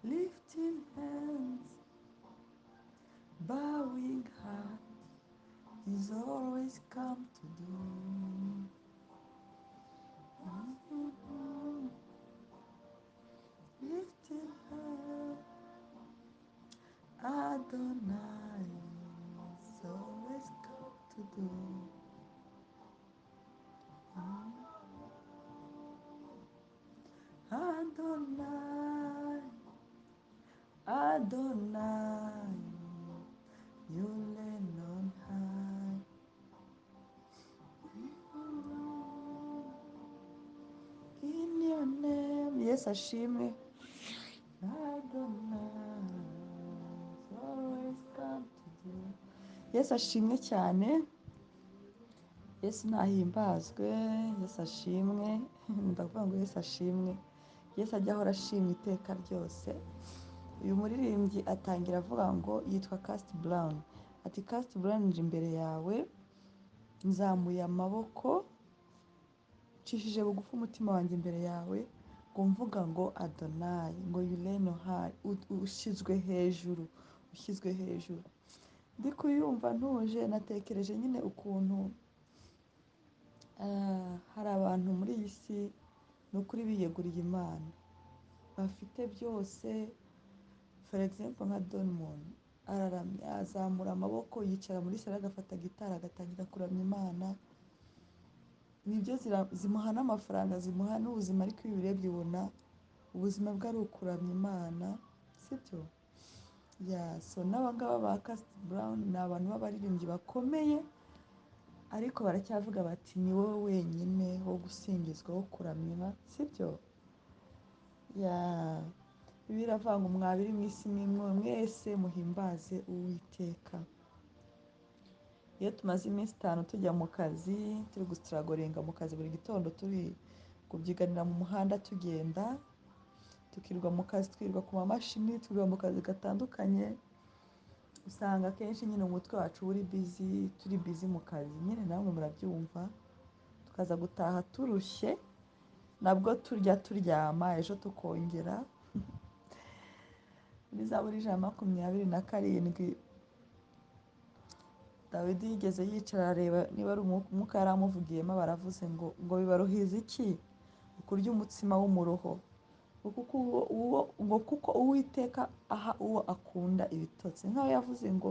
Lifting hands, bowing heart is always come to do. Lifting hand, Adonai is always come to do. Adonai, Adonai, you reign on high. In your name, yes, ashimwe. Adonai is always come to do. Yesu ashimwe cyane, Yesu nahimbazwe, Yesu ashimwe. Ndavuga ngo Yesu ashimwe, Yesu ajya ahora ashimwa iteka ryose. Uyu muririmbyi atangira avuga ngo yitwa Cast Brown, ati Cast Brown nje imbere yawe, nzamuye amaboko, nshishije bugufi umutima wanjye imbere yawe, ngo mvuga ngo Adonai, ngo you reign on high, ushyizwe hejuru, ushyizwe hejuru. Ndi kuyumva ntuje, natekereje nyine ukuntu hari abantu muri iyi si ni ukuri biyeguriye Imana, bafite byose. For example nka Don Moen araramya, azamura amaboko, yicara muri salo agafata gitari agatangira kuramya Imana. Nibyo zimuha n'amafaranga, zimuha n'ubuzima, ariko iyo ubirebye ubona ubuzima bwe ari ukuramya Imana, sibyo? N'aba ngaba ba Cast Brown ni abantu b'abaririmbyi bakomeye, ariko baracyavuga bati ni wowe wenyine wo gusingizwa, wo kuramywa, sibyo? Bibiliya iravuga ngo mwabiri mu isi nimwe mwese muhimbaze Uwiteka. Iyo tumaze iminsi 5 tujya mu kazi, turi gusitaragoringa mu kazi buri gitondo, turi kubyiganira mu muhanda tugenda, tukirwa mu kazi, twirwa ku mamashini, twirwa mu kazi gatandukanye, usanga akenshi nyine umutwe wacu uri busy, turi busy mu kazi nyine, namwe murabyumva, tukaza gutaha turushye, nabwo turya turyama, ejo tukongera. Muri Zaburi 127 Dawidi yigeze yicara areba niba ari umwuka yari amuvugiyemo, baravuze ngo bibaruhiza iki ukurya umutsima w'umuruho, ngo kuko Uwiteka aha uwo akunda ibitotsi. Nkaho yavuze ngo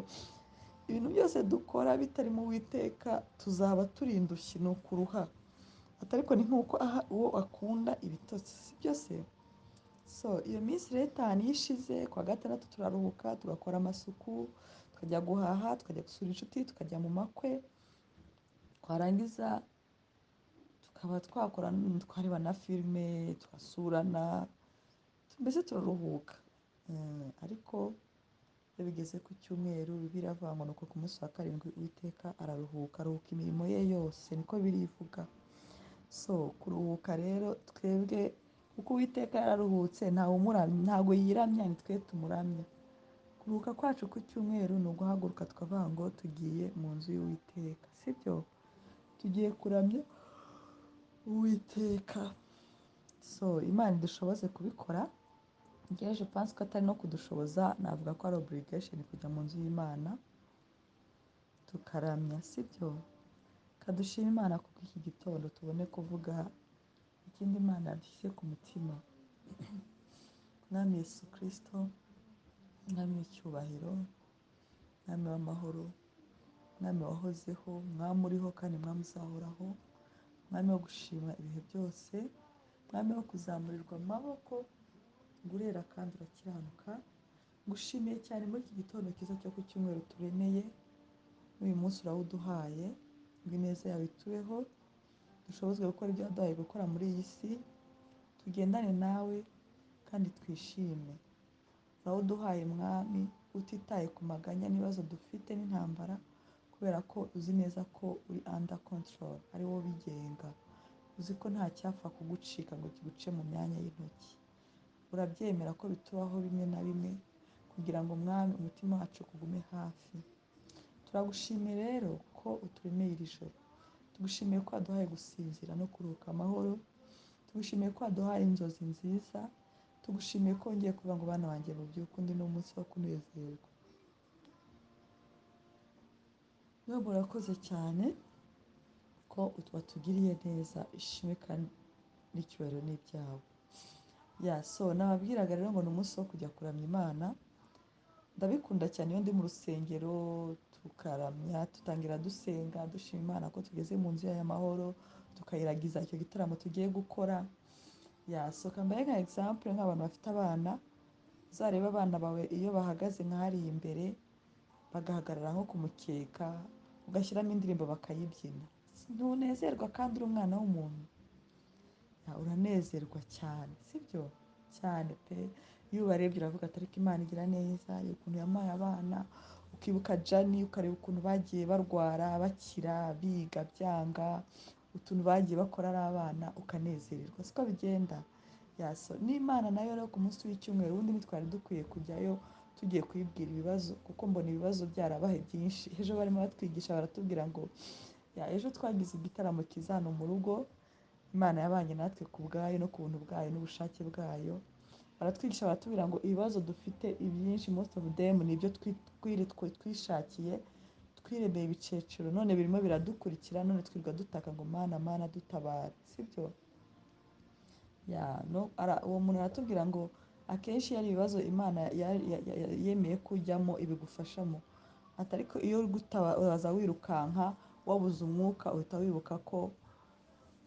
ibintu byose dukora bitarimo Uwiteka tuzaba turi indushyi, ni ukuruha, ariko ni nkuko aha uwo akunda ibitotsi, si byo se? So iyo minsi rero 5 iyo ishize, kuwa gatandatu turaruhuka, tugakora amasuku, tukajya guhaha, tukajya gusura inshuti, tukajya mu makwe, twarangiza tukaba twakora, twareba na filime, tugasurana, mbese turaruhuka. Ariko iyo bigeze ku cyumweru, Bibiliya iravuga ngo nuko ku munsi wa 7 Uwiteka araruhuka, aruhuka imirimo ye yose, niko Bibiliya ivuga. So kuruhuka rero twebwe, kuko Uwiteka yararuhutse, ntawe umuramya, ntago yiramya, ni twe tumuramya. Kuruhuka kwacu ku cyumweru ni uguhaguruka tukavuga ngo tugiye mu nzu y'Uwiteka, sibyo? Tugiye kuramya Uwiteka. So Imana idushoboze kubikora. Njyewe je pense ko atari no kudushoboza, navuga ko ari obligation kujya mu nzu y'Imana tukaramya, sibyo? Kadushima Imana kuko iki gitondo tubone kuvuga ikindi Imana yadushyize ku mutima. Mwami Yesu Kristo, Mwami w'icyubahiro, Mwami w'amahoro, Mwami wahozeho, Mwami uriho kandi Mwami uzahoraho, Mwami wo gushima ibihe byose, Mwami wo kuzamurirwa amaboko, ngurera kandi urakiranuka. Ngushimiye cyane muri iki gitondo cyiza cyo ku cyumweru turemeye, n'uyu munsi urawuduhaye, ngo ineza yawe itubeho, dushobozwe gukora ibyo waduhaye gukora muri iyi si, tugendane nawe kandi twishime. Urawuduhaye Mwami, utitaye ku maganya n'ibibazo dufite n'intambara, kubera ko uzi neza ko uri under control, ari wowe ubigenga, uzi ko nta cyapfa kugucika ngo kiguce mu myanya y'intoki. Urabyemera ko bitubaho bimwe na bimwe kugira ngo Mwami umutima wacu kugume hafi. Turagushimiye rero ko uturemeye iri joro, tugushimiye ko waduhaye gusinzira no kuruhuka amahoro, tugushimiye ko waduhaye inzozi nziza, tugushimiye ko wongeye kuvuga ngo bana banjye mubyuke, undi ni umunsi wo kunezerwa. Mwebwe murakoze cyane ko watugiriye neza, ishimwe kandi n'icyubahiro ni ibyawe. So nababwiraga rero ngo ni umunsi wo kujya kuramya Imana. Ndabikunda cyane iyo ndi mu rusengero tukaramya, tutangira dusenga dushima Imana ko tugeze mu nzu y'amahoro, tukayiragiza icyo gitaramo tugiye gukora. So kambaye nka example nk'abantu bafite abana, uzarebe abana bawe iyo bahagaze nka hariya imbere, bagahagarara nko ku mukeka, ugashyiramo indirimbo bakayibyina, ntunezerwa kandi uri umwana w'umuntu? Uranezerwa cyane, sibyo? Cyane pe. Iyo ubarebye uravuga ati ariko Imana igira neza, ukuntu yampaye abana, ukibuka Jani, ukareba ukuntu bagiye barwara bakira, biga byanga, utuntu bagiye bakora ari abana, ukanezererwa. Siko bigenda. So n'Imana nayo rero ku munsi w'icyumweru ubundi ntitwari dukwiye kujyayo tugiye kuyibwira ibibazo, kuko mbona ibibazo byarabaye byinshi. Ejo barimo batwigisha baratubwira ngo ejo twagize igitaramo cyiza hano mu rugo, Imana yabanye natwe ku bwayo no ku buntu bwayo n'ubushake bwayo. Baratwigisha baratubwira ngo ibibazo dufite ibyinshi, most of them ni ibyo twishakiye, twiremeye ibicecero, none birimo biradukurikira, none twirirwa dutaka ngo Mana Mana dutabare, sibyo? Uwo muntu aratubwira ngo akenshi iyo ari ibibazo Imana yemeye ko ujyamo ibigufashamo, ati ariko iyo uri gutabaza wirukanka wabuze umwuka, uhita wibuka ko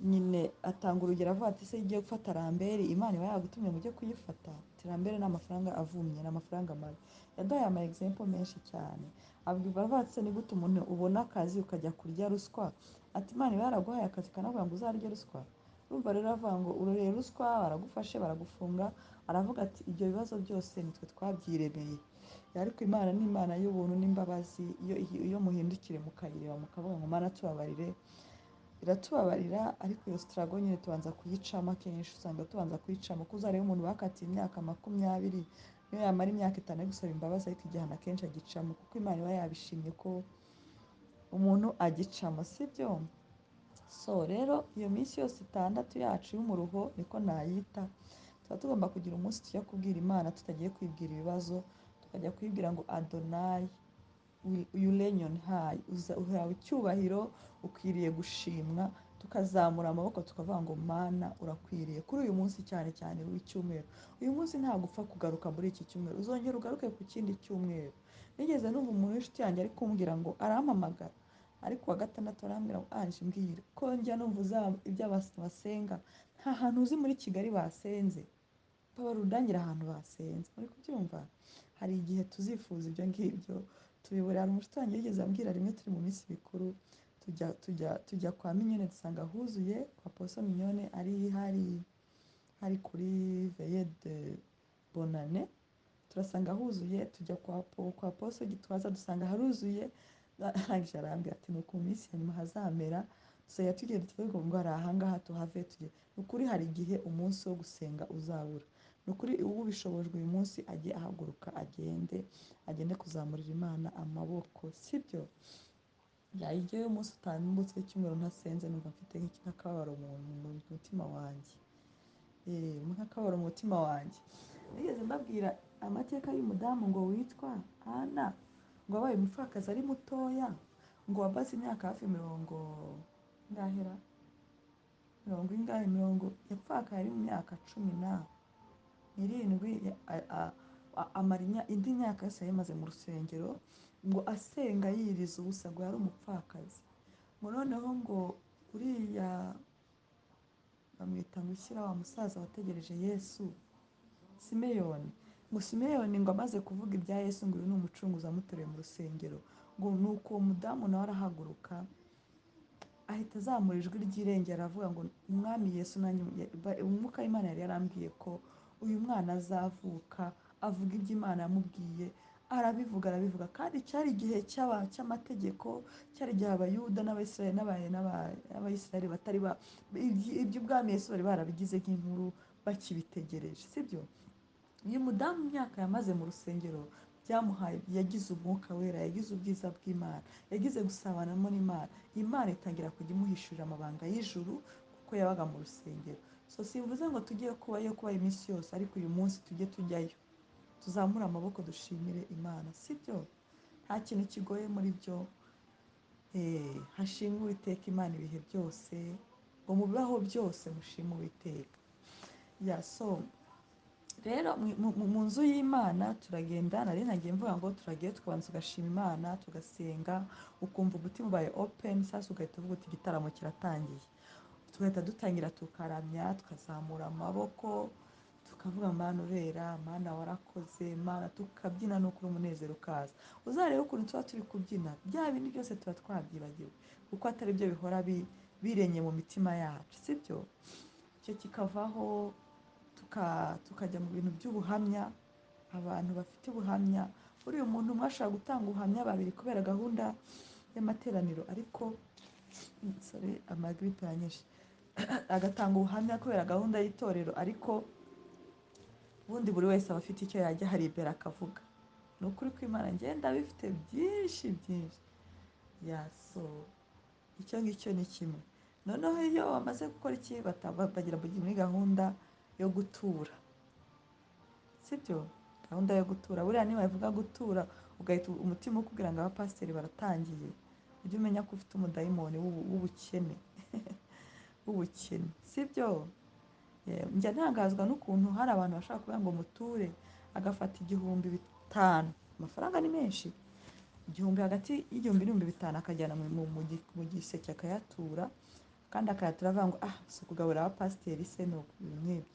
nyine. Atanga urugero avuga ati se ugiye gufata Ramberi, Imana iba yagutumye ngo ujye kuyifata? Ati Ramberi ni amafaranga avumye, ni amafaranga mabi. Yaduhaye ama example menshi cyane. Avuga ati se ni gute umuntu ubona akazi ukajya kurya ruswa? Ati Imana iba yaraguhaye akazi ikanavuga ngo uzarye ruswa? Urumva rero avuga ngo uroreye ruswa, baragufashe baragufunga. Aravuga ati ibyo bibazo byose nitwe twabyiremeye, ariko Imana ni Imana y'ubuntu n'imbabazi, iyo muhindukire mukayireba mukavuga ngo Mana tubabarire, iratubabarira. Ariko iyo struggle nyine tubanza kuyicamo akenshi, usanga tubanza kuyicamo, kuko uzareba umuntu bakatiye imyaka 20, niyo yamara imyaka 5 ari gusaba imbabazi, ariko igihano akenshi agicamo, kuko Imana iba yabishimye ko umuntu agicamo, sibyo? So rero iyo minsi yose 6 yacu y'umuruho, niko nayita, tuba tugomba kugira umunsi tujya kubwira Imana tutagiye kwibwira ibibazo, tukajya kuyibwira ngo Adonai you reign on high, uhawe icyubahiro, ukwiriye gushimwa, tukazamura amaboko tukavuga ngo Mana urakwiriye kuri uyu munsi, cyane cyane w'icyumweru. Uyu munsi ntabwo upfa kugaruka muri iki cyumweru, uzongera ugaruke ku kindi cyumweru. Nigeze numva umuntu w'inshuti yanjye ari kumbwira ngo arampamagara, ariko wa gatandatu arambwira ngo Ange mbwira ko njya numva ibyo basenga, nta hantu uzi muri Kigali basenze, baba rudangira ahantu basenze. Muri kubyumva? Hari igihe tuzifuza ibyo ngibyo tubibura. Hari umushuti wanjye yigeze ambwira rimwe turi mu minsi mikuru, tujya kwa Mignone dusanga huzuye, kwa Poso Mignone ari hari kuri Veillée de Bonane, turasanga huzuye, tujya kwa Poso Gitwaza dusanga haruzuye. Arangije arambwira ati nuko mu minsi ya nyuma hazamera, tuzajya tugenda tuvuge ngo hari ahangaha tuhave tujye. Ni ukuri hari igihe umunsi wo gusenga uzabura. Ni ukuri ubishobojwe uyu munsi ajye ahaguruka agende kuzamurira Imana amaboko, sibyo? Igihe uyu munsi utambutse w'icyumweru ntasenze, numva mfite nk'akababaro mu mutima wanjye. Nk'akababaro mu mutima wanjye. Nigeze mbabwira amateka y'umudamu ngo witwa Ana, ngo wabaye umupfakazi ari mutoya, ngo wamaze imyaka hafi mirongo ingahera, mirongo ingahe, mirongo, yapfakaye ari mu myaka 17, amara indi myaka yose yayimaze mu rusengero, ngo asenga yiriza ubusa, ngo yari umupfakazi. Ngo noneho ngo uriya bamwita ngo ushyira wa musaza wategereje Yesu, Simeyoni, ngo Simeyoni ngo amaze kuvuga ibya Yesu ngo uyu ni umucunguzi amuteruye mu rusengero, ngo nuko uwo mudamu nawe arahaguruka ahita azamura ijwi ry'irengera aravuga ngo Umwami Yesu nanjye, umwuka w'Imana yari yarambwiye ko uyu mwana azavuka, avuga ibyo Imana yamubwiye, arabivuga, arabivuga. Kandi cyari igihe cy'amategeko, cyari igihe Abayuda n'Abayisiraheli n'Abayisiraheli batari iby'ubwami Yesu bari barabigize nk'inkuru bakibitegereje, sibyo? Uyu mudamu imyaka yamaze mu rusengero byamuhaye, yagize umwuka wera, yagize ubwiza bw'Imana, yagize gusabanamo n'Imana. Imana itangira kujya imuhishurira amabanga y'ijuru kuko yabaga mu rusengero. So simvuze ngo tujye kubayo kuba iminsi yose, ariko uyu munsi tujye tujyayo, tuzamure amaboko dushimire Imana, sibyo? Nta kintu kigoye muri byo. Hashimwe Uwiteka Imana ibihe byose, ngo mu bibaho byose mushime Uwiteka. Ya so rero mu nzu y'Imana turagenda, nari nagiye mvuga ngo turagiye tukabanza tugashima Imana, tugasenga, ukumva umutima ubaye open, sasa ugahita uvuga uti igitaramo kiratangiye. Tugahita dutangira tukaramya, tukazamura amaboko, tukavuga Mana urera, Mana warakoze, Mana, tukabyina n'ukuri umunezero ukaza. Uzarebe ukuntu tuba turi kubyina, bya bindi byose tuba twabyibagiwe, kuko atari byo bihora birenye mu mitima yacu, sibyo? Icyo kikavaho, tukajya mu bintu by'ubuhamya. Abantu bafite ubuhamya, uriya umuntu umwe ashobora gutanga ubuhamya babiri kubera gahunda y'amateraniro, ariko sorry, amagripe yanyishe, agatanga ubuhamya kubera gahunda y'itorero, ariko ubundi buri wese aba afite icyo yajya hari imbere akavuga. Ni ukuri kw'Imana ngenda bifite byinshi byinshi. Ya so icyo ngicyo ni kimwe. Noneho iyo bamaze gukora iki, bagira muri gahunda yo gutura, sibyo? Gahunda yo gutura, buriya niba bavuga gutura ugahita umutima ukubwira ngo abapasiteri baratangiye, ujye umenya ko ufite umudayimoni w'ubukene w'ubukene, sibyo? Njya ntangazwa n'ukuntu hari abantu bashaka kuvuga ngo muture, agafata 5,000, amafaranga ni menshi, igihumbi hagati y'igihumbi n'ibihumbi bitanu akajyana mu giseke akayatura, kandi akayatura avuga ngo si ukugaburira abapasiteri se, ni ibintu nk'ibyo.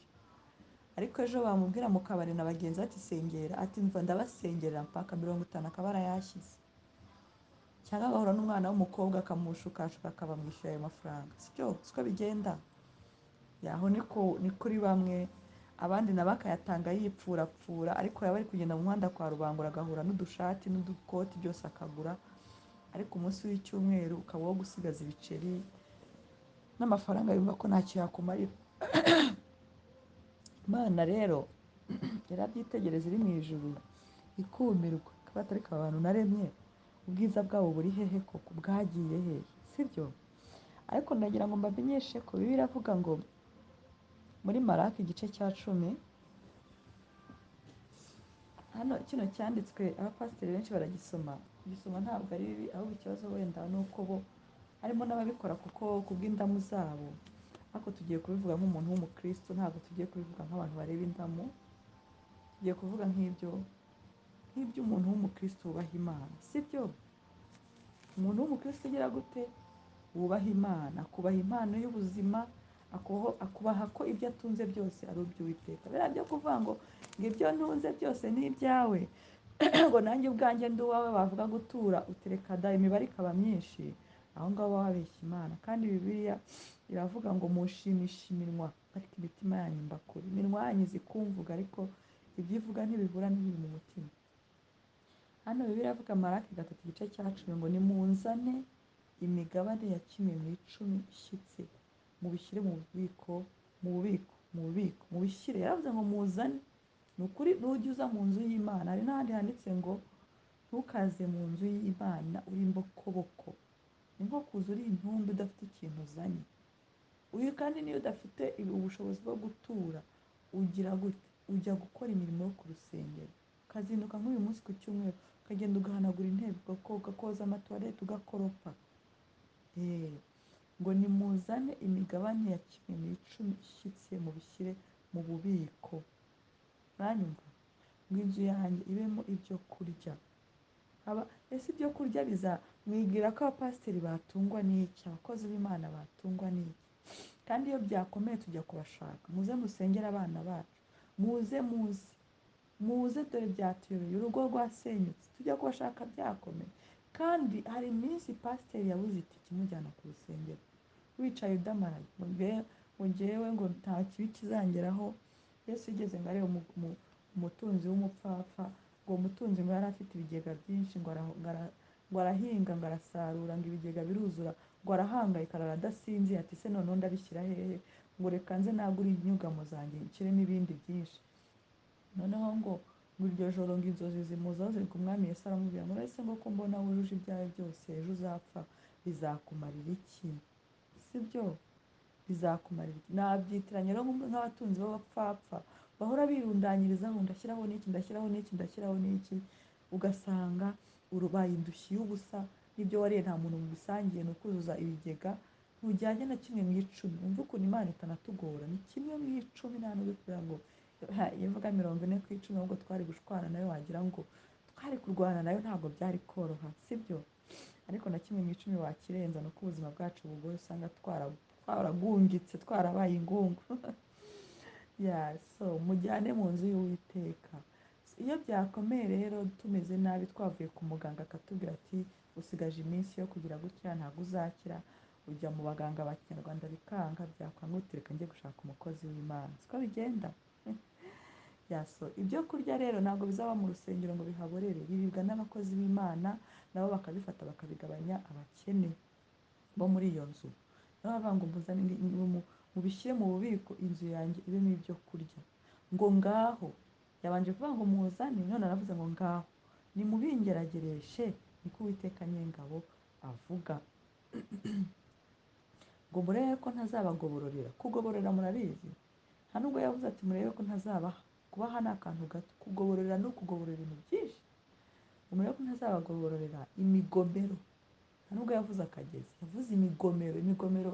Ariko ejo bamubwira mu kabari na bagenzi ati sengera, ati mva ndabasengerera mpaka 50 akaba arayashyize, cyangwa agahura n'umwana w'umukobwa akamushukashuka akabamwishyura ayo mafaranga, sibyo? Siko bigenda. Yaho ni kuri bamwe, abandi nabo akayatanga yipfurapfura, ariko yaba ari kugenda mu muhanda kwa Rubangura agahura n'udushati n'udukoti byose akagura, ariko umunsi w'icyumweru ukaba wo gusigaza ibiceri n'amafaranga yumva ko ntacyo yakumarira. Imana rero yarabyitegereza iri mu ijuru ikumirwa, ikaba atari ko abantu naremye ubwiza bwabo buri hehe koko, bwagiye hehe, sibyo? Ariko ndagira ngo mbamenyeshe ko Bibiliya iravuga ngo muri Malaki igice cya 10, hano kino cyanditswe abapasiteri benshi baragisoma, kugisoma ntabwo ari bibi, ahubwo ikibazo wenda ni uko bo harimo n'ababikora kuko kubw'indamu zabo, ariko tugiye kubivuga nk'umuntu w'umukristo, ntabwo tugiye kubivuga nk'abantu bareba indamu, tugiye kuvuga nk'ibyo umuntu w'umukristo wubaha Imana, sibyo? Umuntu w'umukristo ugira gute? Wubaha Imana, akubaha impano y'ubuzima, akubaha ko ibyo atunze byose ari iby'Uwiteka. Biriya byo kuvuga ngo ibyo ntunze byose ni ibyawe, ngo nanjye ubwanjye ndi uwawe, bavuga gutura utereka da, imibare ikaba myinshi, aho ngaho baba babeshya Imana. Kandi Bibiliya iravuga ngo mushimishe iminwa, ariko imitima yanyu mbakure. Iminwa yanyu izi kumvuga, ariko ibyo ivuga ntibihura n'ibiri mu mutima. Hano Bibiliya iravuga Malaki 3 igice cya 10 ngo nimunzane imigabane ya kimwe mu 10 ishyitse, mubishyire mu bubiko, mu bubiko, mu bubiko, mubishyire. Yaravuze ngo muzane. Ni ukuri nujya uza mu nzu y'Imana, hari n'ahandi handitse ngo ntukaze mu nzu y'Imana uri imbokoboko, ni nko kuza uri intumbi udafite ikintu uzanye. Uyu kandi niyo udafite ubushobozi bwo gutura, ugira gute? Ujya gukora imirimo yo ku rusengero, ukazinduka nk'uyu munsi ku cyumweru, ukagenda ugahanagura intebe, ugakoza amatuwarete, ugakoropa. Ngo nimuzane imigabane ya kimwe mu 10 ishyitse, mubishyire mu bubiko. Uranyumva? Ngo inzu yanjye ibemo ibyo kurya. Aba ese ibyo kurya biza mwibwira ko abapasiteri batungwa n'iki, abakozi b'Imana batungwa n'iki? Kandi iyo byakomeye tujya kubashaka, muze musengere abana bacu, muze muze muze, dore byatuyobeye, urugo rwasenyutse, tujya kubashaka byakomeye. Kandi hari iminsi pasiteri yabuze itike imujyana ku rusengero, wicaye udamaraye ngo ngewe ngo nta kibi kizangeraho. Yesu yigeze ngo arebe umutunzi w'umupfapfa, ngo umutunzi ngo yari afite ibigega byinshi, ngo arahinga, ngo arasarura, ngo ibigega biruzura, ngo arahangayika, arara adasinzira, ati se noneho ndabishyira hehe, ngo reka nze nagure inyugamo zanjye nshyiremo ibindi byinshi. Noneho ngo iryo joro ngo inzozi zimuzaho ziri ku mwami Yesu, aramubwira ngo ese ngo ko mbona wujuje ibyawe byose, ejo uzapfa bizakumarira iki? Sibyo, bizakumarira iki? Nabyitiranya rero nk'abatunzi b'abapfapfa bahora birundanyirizaho, ndashyiraho n'iki, ndashyiraho n'iki, ndashyiraho n'iki, ugasanga urubaye indushyi y'ubusa, n'ibyo wariye nta muntu mubisangiye, ni ukuzuza ibigega, ntujyanye na kimwe mu icumi. Wumve ukuntu Imana itanatugora, ni kimwe mu icumi, nta n'ubwo kugira ngo iyo mvuga 40%, ahubwo twari gushwana nayo, wagira ngo twari kurwana nayo, ntabwo byari koroha, sibyo? Ariko na kimwe mu icumi wakirenza, ni uko ubuzima bwacu bugoye, usanga twaragungitse, twarabaye ingungu. So mujyane mu nzu y'Uwiteka. Iyo byakomeye rero tumeze nabi, twavuye ku muganga akatubwira ati usigaje iminsi yo kugira gutya, ntabwo uzakira, ujya mu baganga ba kinyarwanda bikanga, byakwanga uti reka njye gushaka umukozi w'Imana, siko bigenda. So ibyo kurya rero ntabwo bizaba mu rusengero ngo bihaborere, biribwa n'abakozi b'Imana, nabo bakabifata bakabigabanya abakene bo muri iyo nzu. Nabo bavuga ngo muzane, mubishyire mu bubiko, inzu yanjye ibemo ibyo kurya. Ngo ngaho, yabanje kuvuga ngo muzane, none aravuze ngo ngaho nimubingeragereshe, niko Uwiteka Nyiringabo avuga. Ngo murebe ko ntazabagobororera. Kugoborera murabizi, nta nubwo yavuze ati murebe ko ntazabaha. Kubaha ni akantu gato, kugoborera ni ukugoborera ibintu byinshi. Ngo murebe ko ntazabagobororera imigomero. Nta nubwo yavuze akagezi, yavuze imigomero. Imigomero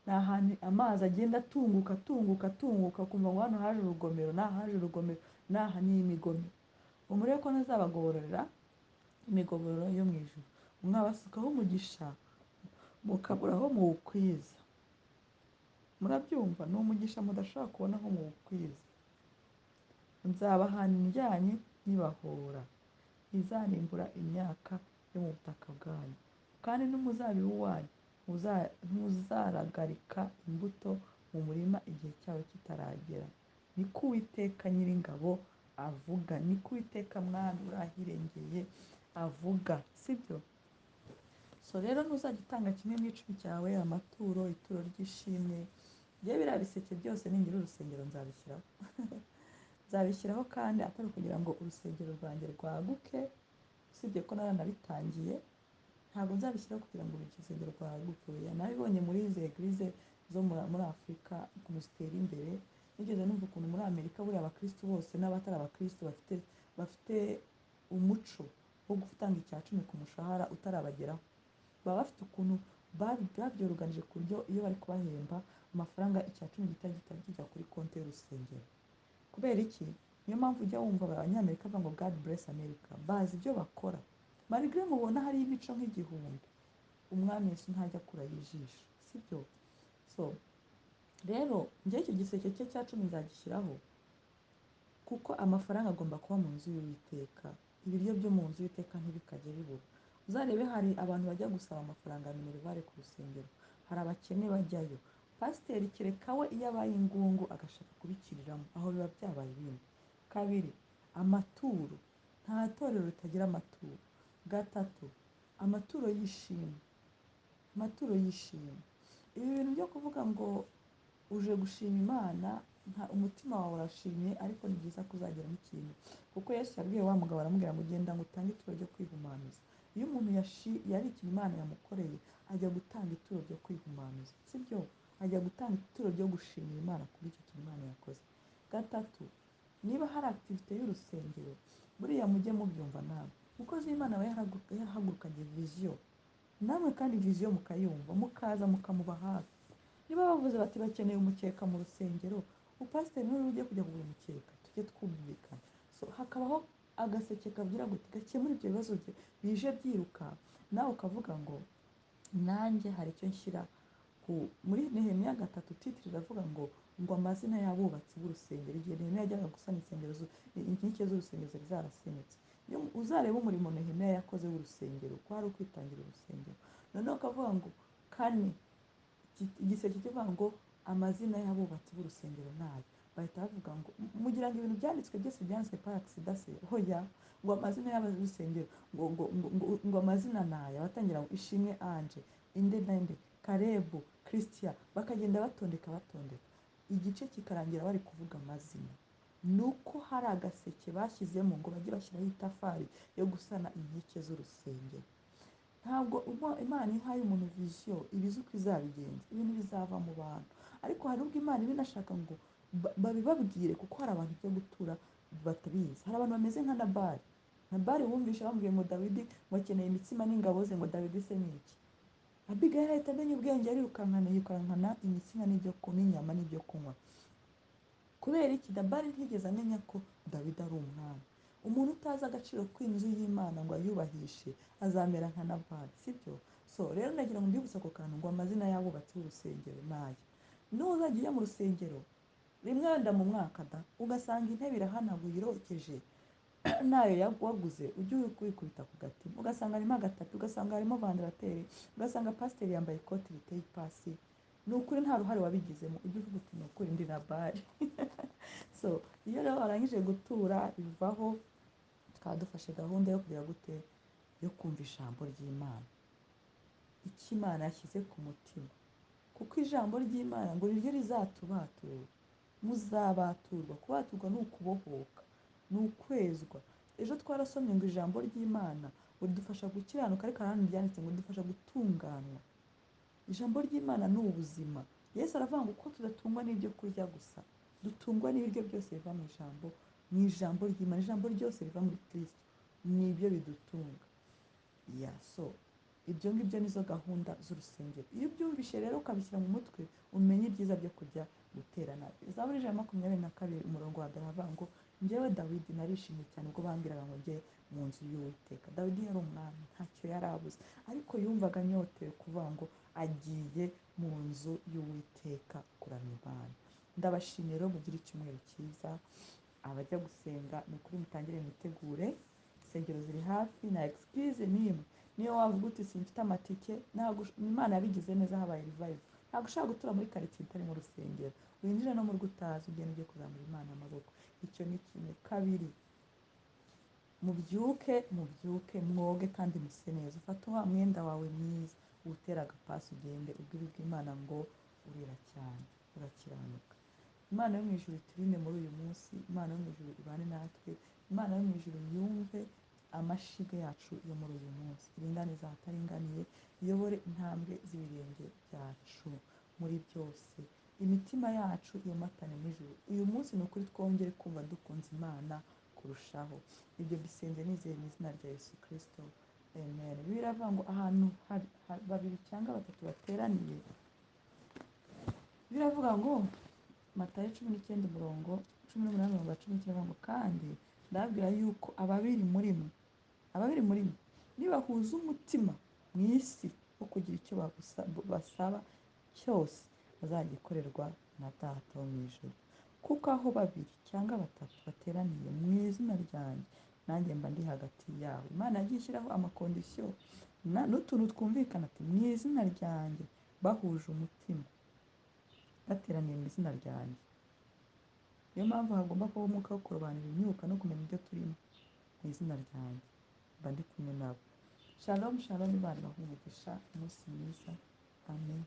ni ahantu amazi agenda atunguka, atunguka, atunguka, ukumva ngo hano haje urugomero, n'aha haje urugomero, n'aha ni imigomero. Ngo murebe ko ntazabagobororera imigomero yo mu ijuru, mwabasukaho umugisha mukabura aho muwukwiza. Murabyumva, ni umugisha mudashobora kubona aho muwukwiza. Nzabahana indyanyi nkibahora, ntizanimbura imyaka yo mu butaka bwanyu, kandi n'umuzabibu wanyu ntuzaragarika imbuto mu murima igihe cyawo kitaragera. Niko Uwiteka Nyiringabo avuga, niko Uwiteka Mwami urahirengeye avuga, sibyo? So rero ntuzajya utanga kimwe mu icumi cyawe, amaturo, ituro ry'ishimwe. Njyewe biriya biseke byose ningira urusengero nzabishyiraho. Nzabishyiraho, kandi atari ukugira ngo urusengero rwanjye rwaguke, usibye ko naranabitangiye, ntabwo nzabishyiraho kugira ngo urusengero rwaguke. Oya, nabibonye muri izi eglise zo muri Afurika ukuntu zitera imbere. Nigeze numva ukuntu muri Amerika buriya abakristo bose n'abatari abakristo bafite umuco wo gutanga icya cumi ku mushahara utarabageraho. Baba bafite ukuntu babyoruganije ku buryo iyo bari kubahemba amafaranga icya cumi gihita kijya kuri konti y'urusengero. Kubera iki? Niyo mpamvu ujya wumva abanyamerika bavuga ngo God bless America. Bazi ibyo bakora. Malgré mubona hari imico nk'igihumbi, umwami Yesu ntajya akurayo ijisho, sibyo? So rero njye icyo giseke cye cya cumi nzagishyiraho, kuko amafaranga agomba kuba mu nzu y'Uwiteka. Ibiryo byo mu nzu y'Uwiteka ntibikajye bibura. Uzarebe hari abantu bajya gusaba amafaranga ya minerivare ku rusengero, hari abakene bajyayo. Pasiteri kereka we iyo abaye ingungu agashaka kubikiriramo, aho biba byabaye ibindi. Kabiri, amaturo. Nta torero ritagira amaturo. Gatatu, amaturo y'ishimwe. Amaturo y'ishimwe. Ibi bintu byo kuvuga ngo uje gushima Imana, nta umutima wawe urashimye, ariko ni byiza ko uzageramo ikintu. Kuko Yesu yabwiye wa mugabo aramubwira ngo genda ngo utange ituro ryo kwihumanuza. Iyo umuntu yari ikintu Imana yamukoreye, ajya gutanga ituro ryo kwihumanuza, sibyo? Ajya gutanga ituro ryo gushimira Imana kuri icyo kintu Imana yakoze. Gatatu, niba hari activité y'urusengero, buriya mujye mubyumva namwe. Umukozi w'Imana aba yarahagurukanye vision, namwe kandi vision mukayumva, mukaza mukamuba hafi. Niba bavuze bati bakeneye umukeka mu rusengero, upasiteri niwe ugiye kujya kugura umukeka, tujye twumvikana. So hakabaho agaseke kagira ngo gakemure ibyo bibazo bije byiruka, nawe ukavuga ngo nanjye hari icyo nshyira ku. Muri Nehemiya 3 titire iravuga ngo amazina y'abubatsi b'urusengero. Igihe Nehemiya yajyaga gusana insengero inkike z'urusengero zari zarasenyutse. Iyo uzareba umurimo Nehemiya yakoze w'urusengero, ko hari ukwitangira urusengero. Noneho ukavuga ngo kane, igiseke kivuga ngo amazina y'abubatsi b'urusengero nayo. Bahita bavuga ngo mugira ngo ibintu byanditswe byose byanditswe par accident se? Oya, ngo amazina y'abarusengero, ngo amazina naya, batangira ngo Ishimwe Ange, inde nande, Karebu, Christian, bakagenda batondeka batondeka, igice kikarangira bari kuvuga amazina. Ni uko hari agaseke bashyizemo ngo bajye bashyiraho itafari yo gusana inkike z'urusengero. Ntabwo Imana ihaye umuntu viziyo iba izi uko izabigenza, ibintu bizava mu bantu. Ariko hari ubwo Imana iba inashaka ngo babibabwire, kuko hari abantu ibyo gutura batabizi. Hari abantu bameze nka Nabali. Nabali wumvishe bamubwiye ngo Dawidi ngo akeneye imitsima n'ingabo ze, ngo Dawidi se ni iki? Abigayeli ahita amenya ubwenge, arirukankana, yirukankana imitsima n'ibyo kunywa, n'inyama n'ibyo kunywa. Kubera iki? Nabali ntiyigeze amenya ko Dawidi ari umwami. Umuntu utazi agaciro k'inzu y'Imana ngo ayubahishe azamera nka Nabali, sibyo? So rero nagira ngo mbibutse ako kantu ngo amazina y'abubatsi b'urusengero ni aya. Nuzajya ujya mu rusengero rimwe wenda mu mwaka da, ugasanga intebe irahanaguye irokeje nayo waguze, ujye wikubita ku gatima, ugasanga harimo agatapi, ugasanga harimo vandarateri, ugasanga pasiteri yambaye ikoti riteye ipasi. Ni ukuri nta ruhare wabigizemo, ujye uvuga uti ni ukuri ndi Nabali. So iyo rero warangije gutura bivaho, tukaba dufashe gahunda yo kugira gute, yo kumva ijambo ry'Imana, icyo Imana yashyize ku mutima, kuko ijambo ry'Imana ngo niryo rizatubatura. Muzabaturwa. Kubaturwa ni ukubohoka, ni ukwezwa. Ejo twarasomye ngo ijambo ry'Imana ngo ridufasha gukiranuka, ariko ahandi ryanditse ngo ridufasha gutunganywa. Ijambo ry'Imana ni ubuzima. Yesu aravuga ngo uko tudatungwa n'ibyo kurya gusa, dutungwa n'ibiryo byose biva mu ijambo, mu ijambo ry'Imana. Ijambo ryose riva muri Kristo nibyo bidutunga. So ibyo ngibyo nizo gahunda z'urusengero. Iyo ubyumvishe rero ukabishyira mu mutwe, umenye ibyiza byo kujya guterana. Zaburi 122 umurongo wa mbere havuga ngo njyewe Dawidi narishimye cyane ubwo bambwiraga ngo njye mu nzu y'Uwiteka. Dawidi yari umwami, ntacyo yari abuze, ariko yumvaga anyotewe kuvuga ngo agiye mu nzu y'Uwiteka kuramya Imana. Ndabashimiye rero, mugire icyumweru cyiza. Abajya gusenga ni ukuri mutangire mwitegure, insengero ziri hafi, nta excuse n'imwe. Niyo wavuga uti simfite amatike, ntabwo Imana yabigize neza, habaye revival. Ntabwo ushobora gutura muri quartier itari mu rusengero, winjire no mu rugo utazi, ugende ujye kuzamura Imana amaboko. Icyo ni kimwe. Kabiri, mubyuke, mubyuke, mwoge kandi muse neza. Ufate wa mwenda wawe mwiza, uwutere agapasi, ugende ubwire Imana ngo urera cyane, urakiranuka. Imana yo mu ijuru iturinde muri uyu munsi, Imana yo mu ijuru ibane natwe, Imana yo mu ijuru yumve amashyiga yacu yo muri uyu munsi, iringanize ahataringaniye, iyobore intambwe z'ibirenge byacu muri byose, imitima yacu yomatane n'ijuru. Uyu munsi ni ukuri twongere kumva dukunze Imana kurushaho. Ibyo mbisenze nizeye mu izina rya Yesu Kristo, amen. Bibiliya iravuga ngo ahantu babiri cyangwa batatu bateraniye, biravuga ngo Matayo 19 umurongo 18 umurongo wa 19 ngo kandi ndababwira yuko ababiri muri mwe, ababiri muri mwe nibahuza umutima mu isi wo kugira icyo basaba cyose, bazagikorerwa na Data wo mu ijuru. Kuko aho babiri cyangwa batatu bateraniye mu izina ryanjye, nanjye mba ndi hagati yabo. Imana yagiye ishyiraho amakondisiyo n'utuntu twumvikana, ati mu izina ryanjye bahuje umutima, bateraniye mu izina ryanjye. Niyo mpamvu hagomba kubaho umwuka wo kurobanura imyuka no kumenya ibyo turimo. Mu izina ryanjye mba ndi kumwe nabo. Shalom, shalom. Imana ibahe umugisha, umunsi mwiza. Amen.